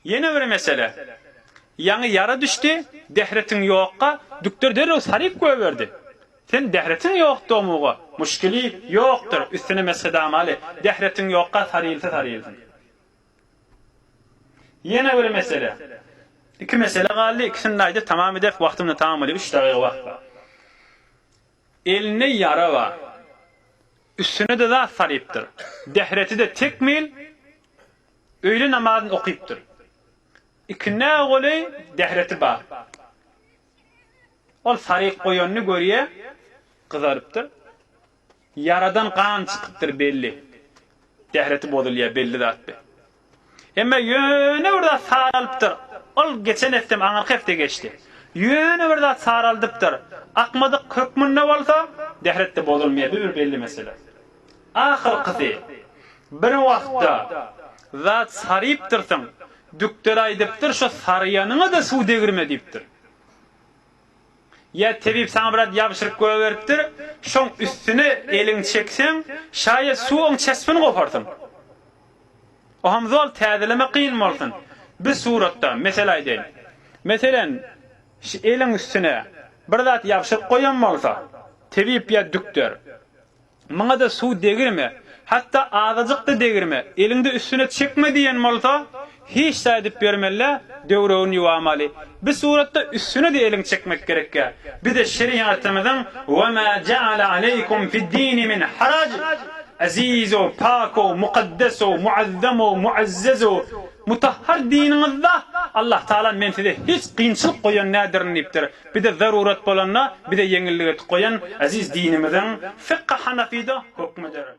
Ýene bir mesele. Ýaňy ýara düşdi, dehretiň ýokka, dükder derrew saryp goýberdi. Sen dehretiň ýokdugymuga, muşkili ýokdur, üstüne meshedamaly, dehretiň ýokka sarylsa sarylsyn. Ýene bir mesele. Iki mesele galdy, ikisini-de aýdyp tamam ederis, wagtym-da tamam bolýar, üç dagyga wagt bar. Elinde ýara bar. Üstüne-de zat salypdyr. Dehreti-de tekmil, Öýle namazyny okypdyr. Ikindä goly dähreti bar. Ol saryk goýanyny görýä, gyzarypdyr. Ýaradan gan çykypdyr belli. Dähreti bozulýa belli zat bi. Emma ýöne bir zat saralypdyr. Ol geçen hepdem aňyrky hepde geçdi. Ýöne bir zat saraldypdyr. Akmadyk hökmünde bolsa, dähret-de bozulmaýar. Bu bir belli mesele. Ahyrkysy, bir wagtda zat sarypdyrsyň, dükder aýdypdyr, şo saryýanyňa-da suw degirme diýipdir. Ýa tebip saňa biraz ýabşyryp goýberipdir, şoň üstüne eliňi çekseň, şaýat suwuň çespini goparsyň. Oham zol täzeleme kyn bolsun. Bir suratda, mesele aýdaýyn. Meselen, şu eliň üstüne bir zat ýabşyryp goýan bolsa, tebip ýa dükder. Muňa-da suw degirme, hatda azajyk-da degirme, eliňde üstüne çekme diýen bolsa, hiç zat edip ýörmeli-dä, döwregini ýuwamaly. Bir suratda üstüne-de eliňi çekmek gerekýär. Bize şerigatymyzyň Ve mâ ceale aleykum fi'd-dîni min harac Eziz-u, pak-u, mukaddes-u, muazzam-u, muazzez-u, mutahhar diniňizde Allah Tagala men size hiç kynçylyk goýan däldirin diýipdir. Bize zarurat bolanda bize ýeňillik etip goýan eziz dinimiziň fykhy hanafyda hökmüdir.